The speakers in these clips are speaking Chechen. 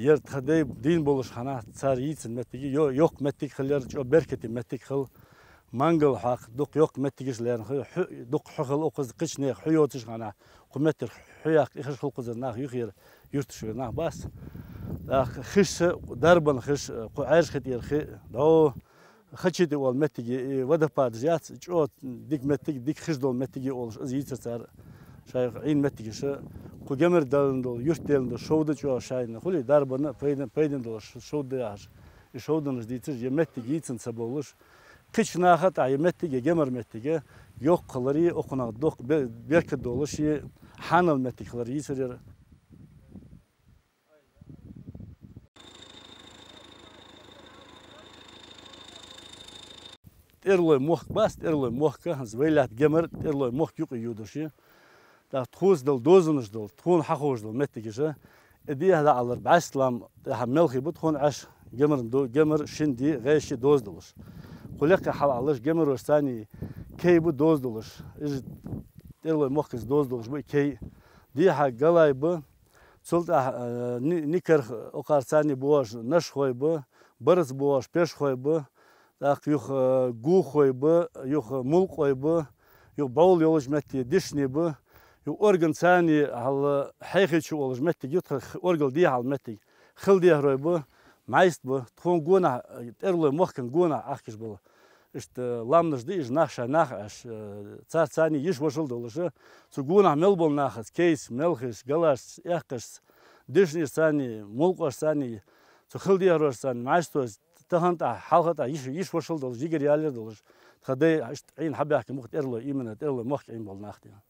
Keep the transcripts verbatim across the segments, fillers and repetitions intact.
Ер тха дай дийна болуш хана цар йийцина меттиги, йо-, йоккха меттиг хилар, чӀо беркате меттиг хила. Мангал хьакха, дукха йоккха меттигаш лерна хила, хьу-, дукха хьу хила, укхаза кхыча неха хьу йоцаш хана, кху меттера хьу яккха, ихаш хила кхузара нах юхера, юрташ вера нах бац. ТӀаккха хиш са, дарбан хиш, кху Ӏаьржа хи тӀера хи, дӀо, Хачити ола меттиге, и водопадаш яц, чӀо дика меттиг, дика хиш дола меттиге олуш, из йийцар цара шайх Ӏийна меттигаш. Кху гемар дална долу, юрт делна долу шовда чӀо шайна хули дарбана пайдан, пайдан долуш шовда яхаш. И шовданаш дийцаш, я меттиг йийцина ца болуш. Кхича наха тӀа я меттиге, гемар меттиге, йоккха хилари, окхунах доккха бе-, беркат долуш, и хьанал меттиг хилар йийцар яра. ТӀералой мохк бац, тӀералой мохка, хӀанз вайлаьтта гемар, тӀералой мохк юкъе йодуш я. ТӀаккха тхоца дала дозанаш дала, тхона хьаховш дала меттигаш а. И дехьа дӀаалар бӀаьстлам, тӀехьа мелхий бу тхона Ӏаш, гемарна до-, гемар, шин ди, гӀайши доза долуш. Кху лекха хьалаалаш гемарош царний кей бу доза долуш. Иза тӀералой мохказа доза долуш бу и кей. Дехьа галай бу, Цул тӀаьхьа, э, ни-, никарх окхар царний бохуш нашхой бу, барац бохуш пешхой бу, тӀаккха юха, э, гухой бу, юха мулкъой бу, юха бӀовла йолуш метте дишни бу, юха орган царний хьала хьехи чу олуш меттиг ю тха х-, орган дехьал меттиг. Хила дехарой бу, маьйст бу, тхуна гонахь, э, тӀералой мохкан гонахь Ӏахкаш бала. Иштта ламнаш ди иза нах шайн нах Ӏаш, э, цар царний йиш вашал долуш, э, цу гонахь мел болу нахаца, кейс, мелхиш, галаш, эккхаш, дешнаш царний, мулкъаш царний, цу хила дехарош царний, маьжтош, тахана тӀа, хьалха тӀа йиш, йиш вашал долуш, жигар яллар долуш, тха дай иштта Ӏийна хьабаьхка муха тӀералой, именно тӀералой мохк Ӏийна болу нах дина.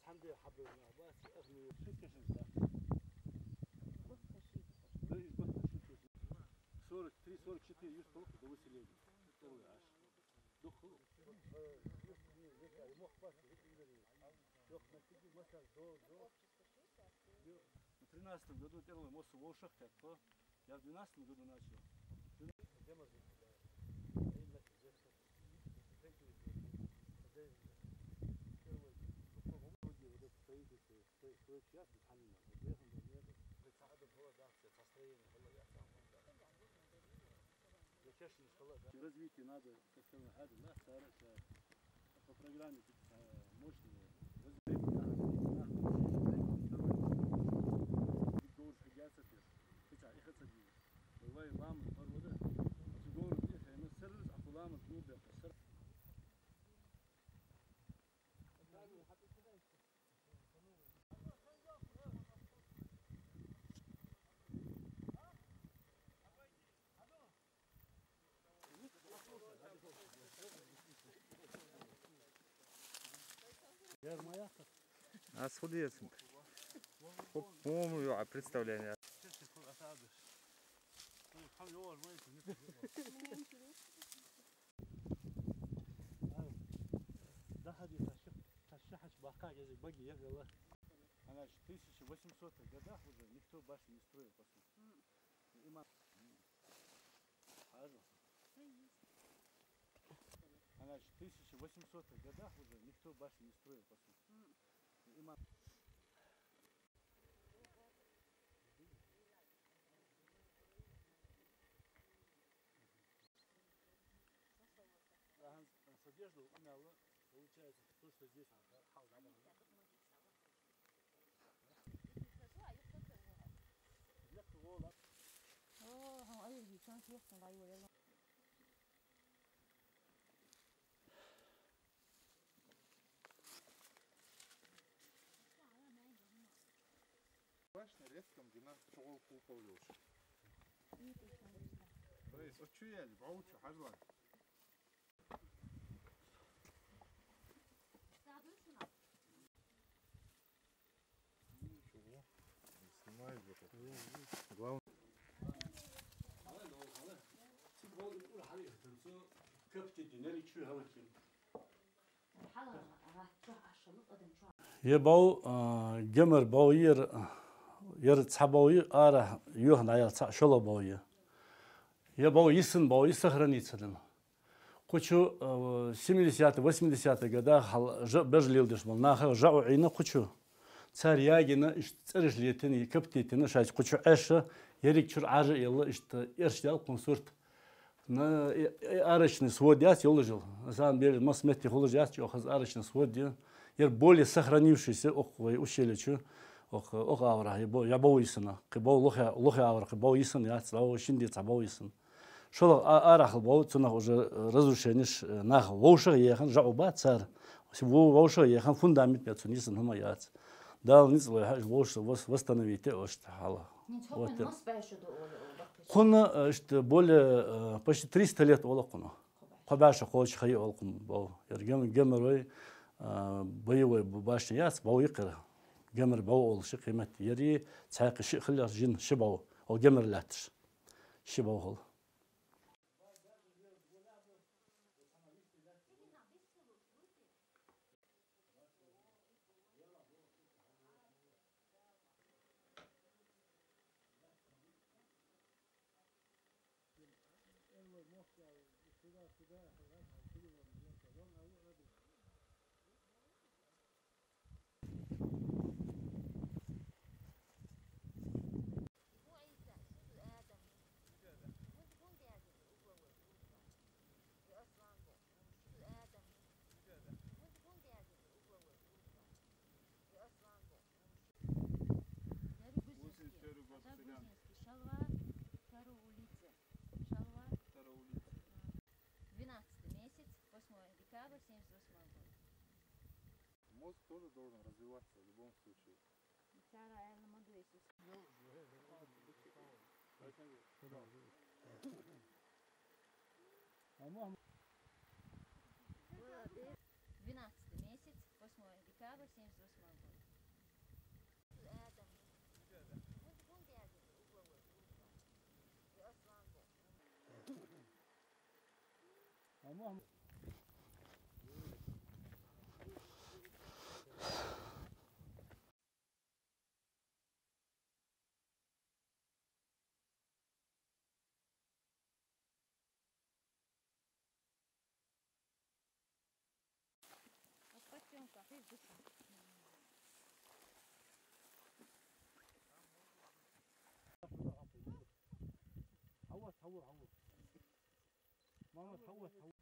Цхьана де хьабевлла нах бац, ахмият. Ши тешна сахь. Да, из бахта ши тешна. Сорок три, сорок четыре юст полка до выселения. Первый аж. Духу. Мох бац, хит индери. Ёх, на киди масар до, до. В тринадцатом году первый мост вошах как-то. Я в двенадцатом году начал. Развитие надо, как сказано, надо, да, стараться. По программе, э, мощные. Размер, да, да, да. Говорит, что я цепь. Хотя, и хотя бы. Вай, лам, парвода. Говорит, Аз худа еза. Ху-, хӀума ю а представление. Она же в тысяча восьмисотых годах уже никто башни не строил, по сути. И ма-, Она же в тысяча восьмисотых годах уже никто башни не строил, по сути. И ма-, С одежды умело получается то, что здесь. Башня резко, дина чугул купол ёлчу. Рейс, очу яли, баучу, хажлан. Ничего, не снимай же. Главное. Е бов, а, гемар бов ер, ер цхьа бов ю, ара юхна ял цхьа шоло бов ю. Е бов йисан бов ю, сохраниться дина. Кхучу, э, семидесятый, восьмидесятый годах хьал жа-, бежа леладеш бола нахах жаӀу Ӏийна кхучу. Цар ягина, иш цӀераш летина, и каптитина, шайча кхучу Ӏеша, ерриг чура Ӏажа елла, иштта эрш дел кхун сурт. На, э, э, арочный свод яц йолла жил. На самом деле, мас метте хулаш яц, чё хаз арочный свод я. Ер более сохранившийся ох вай ущелье чу, ох, ох авра, я бо-, я бо йисана. Кхы бо лохе, лохе авра, кхы бо йисан яц, лао шинди ца бо йисан. Шоллагь а-, арахьал бов, цунах уже, э, разрушенеш, э, нах вовшах ехан, жаӀу ба цар. Во-, вовшах ехан фундамент бе цун йисан хӀама яц. Дала ницкъ лой хьаж вовшах вос-, восстановить ош хьала. Вот. Хунна, э, ишта более, э, почти триста лет ола хунна. Кхо баша кхочу хай ола хунна бов. Ер гем-, геморрой, э, боевой б-, башня яц, бов йикхира. Гемор бов ола ши къимат. Ери цхьаькха ши хилла жин ши бов. Ол гемор латташ. Ши бов хул. Шалва, второй улица. Шалва. Второй улица. Двенадцатый месяц, восьмое декабря, семьдесят восьмого года. Мозг тоже должен развиваться в любом случае. Двенадцатый месяц, восьмое декабря, семьдесят восьмого года. Мама, тхьовра, тхьовра.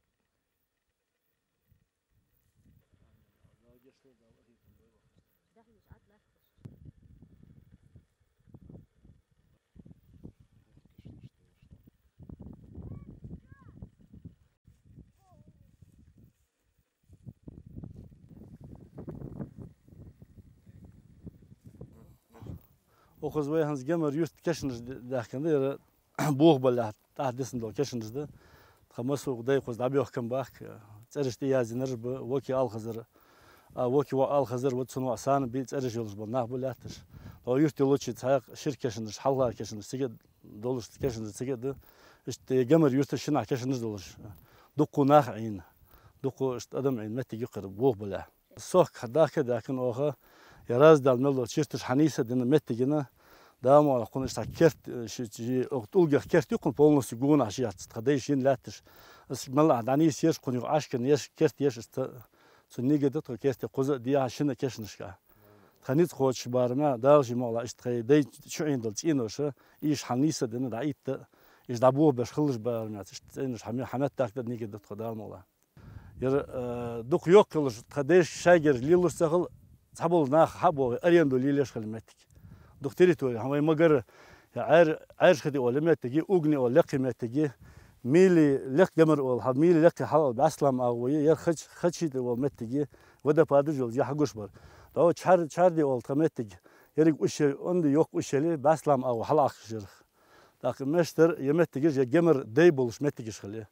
Укхаза вай хӀанз гемар юрт кешнаш д-, даьхкина да, яра бух баллахь тӀаьхьа дисна дола кешнаш да. Тха масух дай кхуза дӀабехкам бахк, цӀераш тӀе яздинарш ба, воки алхазар А Воки воӀ Алхазар, вот цун воӀ Сана бий, цӀераш йолаш бола нах ба лаьтташ. Тхо юрт йолча цхьаькха шира кешанаш, хьалхара кешанаш цига долаш, кешанаш цига да. Иштта Гамар юрта шина кешанаш долаш. Дукха нах Ӏийна. Дукха иштта адам Ӏийна моттиг я-кх ер, вох бале. Сох дахка даьккхина оаха, я раздел мел дола чертеж хьанийсденна моттигаш, Дала мукъ лахь, кхунна иштта керт, э, ши, ши, оаха тӀулгех керт я кхунна, полностью гонахьа ши яц, тха дайша йина лаьтташ. Из мел а дӀанийсъеш, кхунна юха Ӏашкарна еш, керт еш, иштта цун нигат да тхо керте кхуза а дехьа шина кешнашка. Тха низ кхочуш бараме, Дала ший мукъ лахь, иштта тха дай чу Ӏийна дола цӀенош, уж хьанийсденна дӀаэтта, уж дӀабохабеш хилалаш бараме, иштта цӀенош хьа-, хьаметтадаккха нигат да тхо, Дала мукъ лахь. Ер, э, дукха йоккха йолаш, тха дайша шайгара лелаш ца хила, цхьабола нах хьа а бохе, аренду лелаеш хила моттиг. Дукха территори, хьа вай Магара, я Ӏаьр-, Ӏаьржа-Хи тӀа оал моттиг я, Угни оал лекха моттиг я, Мили лекха, Гамар оал, хьа Мили лекха хьалха Баслам агӀо я, ер Хач-, Хачи тӀа оал моттиг я, водопадаш йола я хьагуш бар. ДӀо Чар-, Чарди оал тха моттиг, еррига ущель, онда йоккха ущель я, Баслам агӀо хьалахьокхаш ерах. ТӀаккха мештар я моттигаш, я Гамар дай болаш моттигаш хила.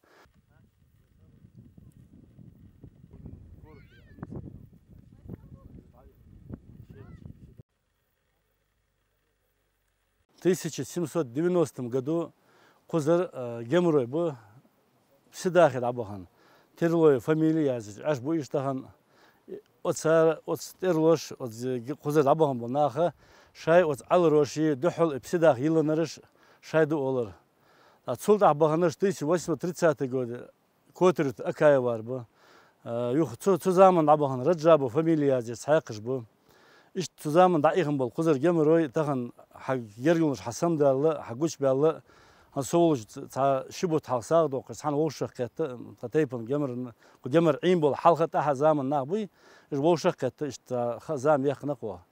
Тысяча семьсот девяностом году кхузара, э, Гамарой ба Псидахе дӀабахана. Терлой фамили яздаь, Ӏаш ба уж тахан. Оцара, оцу терлоша, оцу кхузара дӀабахана бола наха, шоай оцу Ӏалароши духьал и Псидах йиллинараш шоай да олар. А цул тӀехьа баханараш тысяча восемьсот тридцатый года Котарта Акаевар ба. А, юха цу, цу заман дӀабахана Раджабов фамили яздаь цхьаькхаш ба. Иштта цу заман дӀаихна бола кхузара Гамарой тахан хьа гергарлонаш хьасамадаьлла, хьагучабаьлла, хӀанз со волча цхьа ши бутт хьалха сагӀа доаккхаш, цхьана вовшахкхетта, тха тайпан Гамарна, кху Гамар Ӏийна бола хьалха тӀехьа заман нах буй, уж вовшахкхетта, иштта ха-, зама яьккхина-кх оаха.